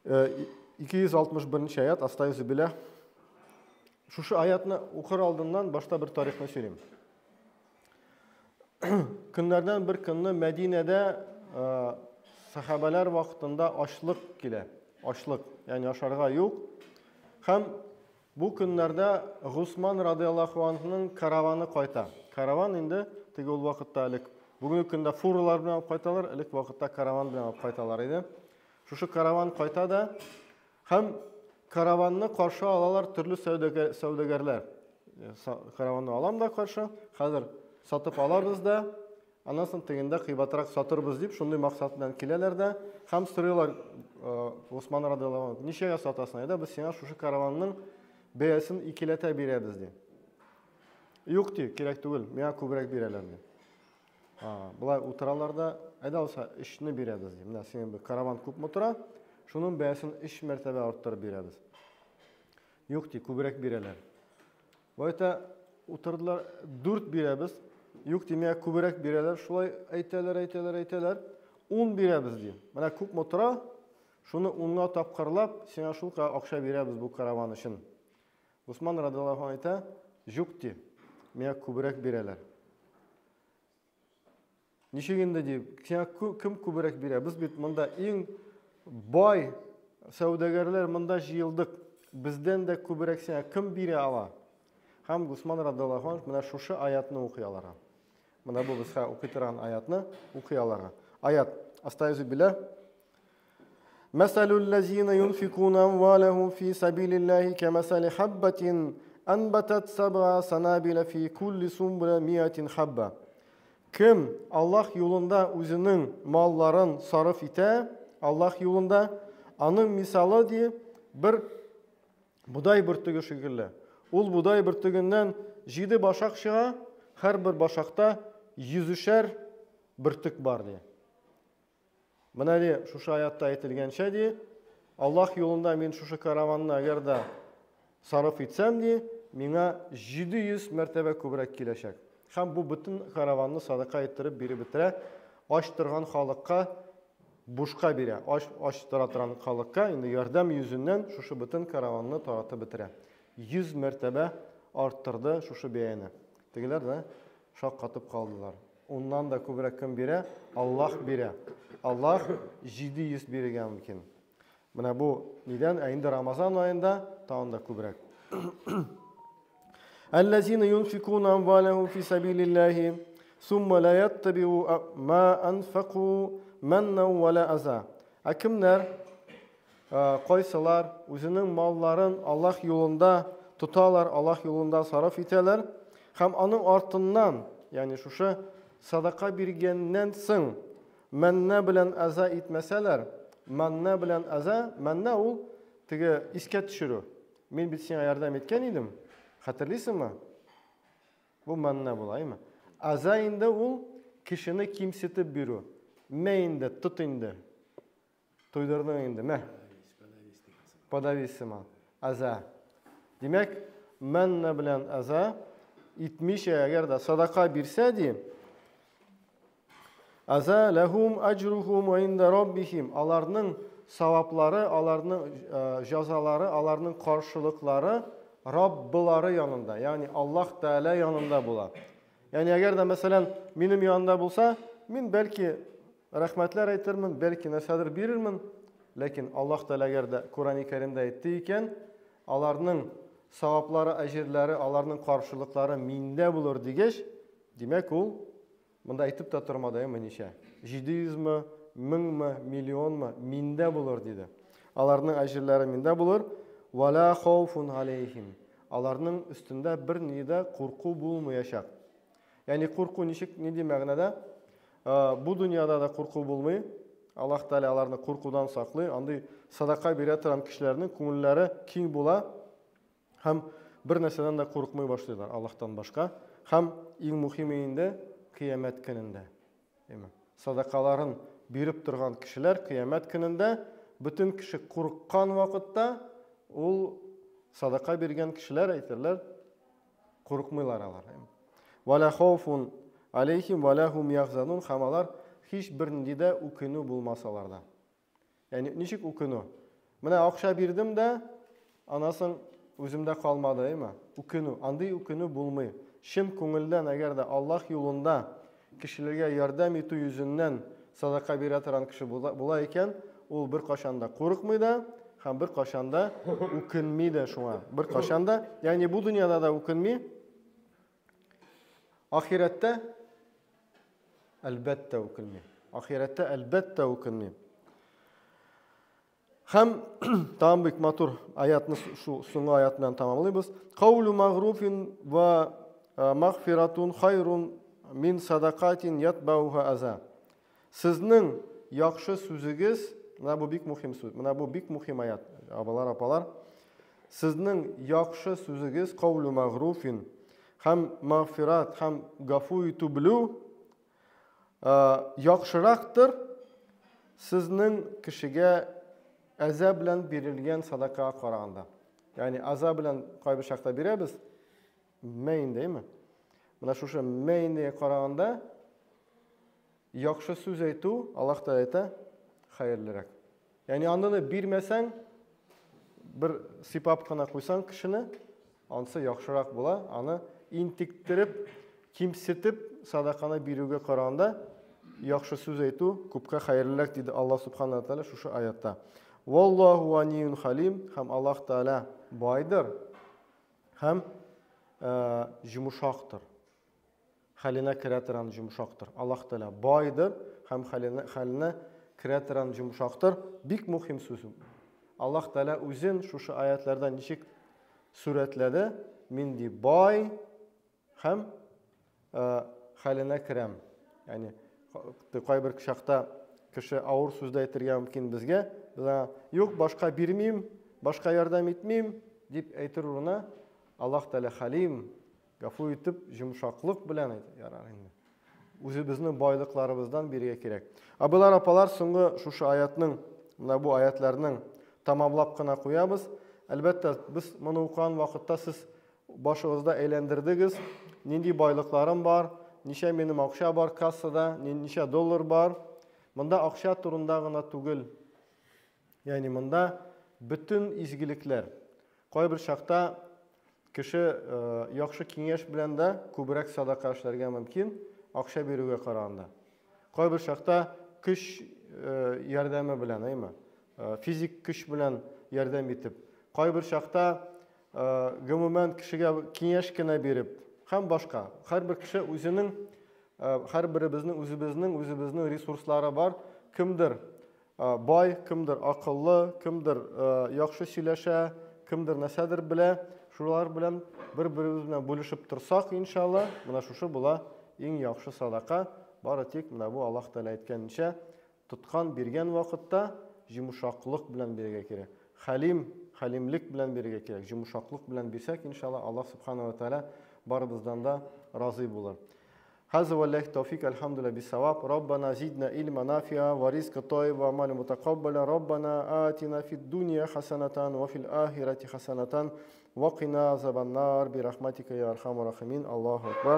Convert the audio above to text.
261 нче аят, Астайзу билля. Шушы аятны укыр алдыннан башта бер тарихны сөйлим. Көннәрдән бер көнне Мәдинәдә сахабәләр вакытында ачлык килә. Ачлык, ягъни ашарга юк. Һәм бу көннәрдә Гусман радиаллаху анһның караваны кайта. Караван инде теге ул вакытта элек бүгенге көндә фуралар белән алып кайталар, элек вакытта караван белән алып кайталар иде. Шушы караван кайта да һәм караванны каршы алалар төрле сәүдәгәрләр. Караванны алам да каршы, хәзер сатып алабыз да, аннан соң тегендә кыйбатрак сатырбыз дип, шундый максат белән киләләр дә һәм сорыйлар Госман радиаллаху анһу, ничәгә сатасың? Әйдә, без сиңа шушы караванның бәясен икеләтә бирәбез ди. Юк ди, кирәк түгел, миңа күбрәк бирәләр ди. Болай утыралар да, әйдә алса, өчне бирәбез ди. Менә синең бер караван күпме тора, шуның бәясен өч мәртәбә арттырып бирәбез. Юк ди, күбрәк бирәләр. Болай та утырдылар, дүрт бирәбез. Юк ди, миңа күбрәк бирәләр. Шулай әйтәләр, әйтәләр, әйтәләр. Ун бирәбез ди. Менә күпме тора, шуны унга тапкырлап, сиңа шул кадәр акча бирәбез бу караван өчен. Госман радиаллаху анһу әйтә, юк ди, миңа күбрәк бирәләр. Ничек инде ди, сиңа кем күбрәк бирә? Без бит монда иң бай сәүдәгәрләр монда җыелдык. Бездән дә күбрәк сиңа кем бирә ала? Һәм Госман радиаллаху анһу менә шушы аятны укый аларга. Менә бу без укый торган аятны укый аларга. Аят. Астайзу билля. Мәсәлүл ләзина юнфикуна амвалахум фи сабилиллахи кәмәсәли хаббатин анбатат саб'a санабила фи кулли сумбула миатин хабба. Кем Аллаһ юлында үзенең малларын сарыф итә, Аллаһ юлында, аның мисалы ди, бер бодай бөртеге шикелле. Ул бодай бөртегеннән җиде башак чыга, һәрбер башакта йөзешәр бөртек бар ди. Менә ди, шушы аятта әйтелгәнчә ди, Аллаһ юлында мин шушы караванны әгәр дә сарыф итсәм ди, миңа 700 мәртәбә күбрәк киләчәк. Һәм бу бөтен караванны садака иттереп биреп бетерә, ач торган халыкка бушка бирә. Ач, ач тора торган халыкка инде ярдәм йөзеннән шушы бөтен караванны таратып бетерә. 100 мәртәбә арттырды шушы бәяне. Тегеләр дә шаккатып калдылар. Уннан да күбрәк кем бирә? Аллаһ бирә. Аллаһ 700 бирергә мөмкин. Менә бу нидән? Ә инде Рамазан аенда тагын да күбрәк. Әлләзина юнфикуна амвалахум фи сабилиллахи сумма ла яттабиу ма анфаку манна ва ла аза. Ә кемнәр кайсылар үзенең малларын Аллаһ юлында тоталар, Аллаһ юлында сарыф итәләр һәм аның артыннан, ягъни шушы садака биргәннән соң мәннә белән әза итмәсәләр, мәннә белән әза, мәннә ул теге искә төшерү. Мин бит сиңа ярдәм иткән идем, хәтерлисеңме? Бу мәннә була, әйме? Әза инде ул кешене кимсетеп бирү. Мә инде, тот инде. Туйдырдың инде, мә. Подавись сыман. Аза. Димәк, мәннә белән аза итмичә, әгәр дә садака бирсә ди, аза ләһум аҗрухум инда раббихим. Аларның саваплары, аларның э, җазалары, аларның каршылыклары Раббылары янында, ягъни Аллаһ Тәгалә янында була. Ягъни әгәр дә мәсәлән минем янында булса, мин бәлки Рәхмәтләр әйтермен, бәлки нәрсәдер бирермен, ләкин Аллаһ Тәгалә әгәр дә Коръәни Кәримдә әйтте икән, аларның саваплары, әҗерләре, аларның каршылыклары миндә булыр дигәч, димәк, ул монда әйтеп тә тормады, әйме ничә? 700 ме, 1000 ме, миллионмы, миндә булыр диде. Аларның әҗерләре миндә булыр. Вала хауфун алейхим. Аларның өстендә бер ни дә курку булмаячак. Ягъни курку ничек, нинди мәгънәдә? Бу дөньяда да курку булмый. Аллаһ Тәгалә аларны куркудан саклый. Андый садака бирә торган кешеләрнең күңелләре киң була һәм бер нәрсәдән дә курыкмый башлыйлар Аллаһтан башка. Һәм иң мөһиме инде кыямәт көнендә. Әйме? Садакаларын биреп торган кешеләр кыямәт көнендә бөтен кеше курыккан вакытта ул садака биргән кешеләр әйтерләр, Курыкмыйлар алар. Валя хауфун алейхим валя хум яхзанун һәм алар һич бернинди дә үкенү булмас аларда. Ягъни ничек үкенү? Менә акча бирдем дә, аннан соң үземдә калмады, әйме? Үкенү. Андый үкенү булмый. Чын күңелдән, әгәр дә Аллаһ юлында кешеләргә ярдәм итү йөзеннән садака бирә торган кеше була икән, ул беркайчан да курыкмый да һәм беркайчан да үкенми дә шуңа. Беркайчан да, ягъни бу дөньяда да үкенми, ахирәттә әлбәттә үкенми. Ахирәттә әлбәттә үкенми. Һәм тагын бик матур аятны шу соңгы аят белән тәмамлыйбыз. Каулу магруфин ва магфиратун хайрун мин садакатин ятбауха аза. Сезнең яхшы сүзегез, менә бу бик мөһим сүз, менә бу бик мөһим аят, абалар, апалар. Сезнең яхшы сүзегез каулу магруфин һәм магфират һәм гафу итү белү яхшырактыр сезнең кешегә әза белән бирелгән садакага караганда. Ягъни аза белән кайбер чакта бирәбез, мә инде, әйме? Менә шушы мә индегә караганда яхшы сүз әйтү, Аллаһ та әйтә, хәерлерәк. Ягъни андыны бирмәсәң, бер сыйпап кына куйсаң кешене, ансы яхшырак була. Аны интектереп, кимсетеп садаканы бирүгә караганда яхшы сүз әйтү күпкә хәерлерәк, диде Аллаһ субхана тәгалә шушы аятта. Валлаһу ганиюн халим, һәм Аллаһ Тәгалә байдыр һәм йомшактыр. Хәленә керә торган йомшактыр. Аллаһ Тәгалә байдыр һәм хәленә керә торган йомшактыр. Бик мөһим сүз. Аллаһ Тәгалә үзен шушы аятларда ничек сурәтләде? Мин ди бай һәм хәленә керәм. Ягъни кайбер чакта кеше авыр сүз дә әйтергә мөмкин безгә. Без аңа, юк, башка бирмим, башка ярдәм итмим дип әйтер урынына Аллаһ Тәгалә хәлим, гафу итеп, йомшаклык белән әйт, ярар инде. Үзебезнең байлыкларыбыздан бирергә кирәк. Абыйлар, апалар, соңгы шушы аятның, менә бу аятларның тамамлап кына куябыз. Әлбәттә, без моны укыган вакытта сез башыгызда әйләндердегез, нинди байлыкларым бар, ничә минем акча бар кассада, ничә доллар бар. Монда акча турында гына түгел. Ягъни монда бөтен изгелекләр. Кайбер чакта кеше яхшы киңәш белән дә күбрәк садака эшләргә мөмкин, акча бирүгә караганда. Кайбер чакта көч ярдәме белән, әйме? Физик көч белән ярдәм итеп. Кайбер чакта гомумән кешегә киңәш кенә биреп һәм башка. Һәрбер кеше үзенең, һәрберебезнең үзебезнең үзебезнең ресурслары бар. Кемдер бай, кемдер акыллы, кемдер яхшы сөйләшә, кемдер нәрсәдер белә. Шулар белән бер-беребез белән бүлешеп торсак, иншалла, менә шушы була иң яхшы садака. Бары тик менә бу Аллаһ Тәгалә әйткәнчә, тоткан, биргән вакытта йомшаклык белән бирергә кирәк. Хәлим, хәлимлек белән бирергә кирәк. Йомшаклык белән бирсәк, иншалла, Аллаһ субхана ва тәгалә барыбыздан да разый булыр. هذا والله التوفيق الحمد لله بالصواب ربنا زدنا علما نافعا ورزقا طيبا وعملا متقبلا ربنا آتنا في الدنيا حسنة وفي الآخرة حسنة وقنا عذاب النار برحمتك يا أرحم الراحمين الله أكبر.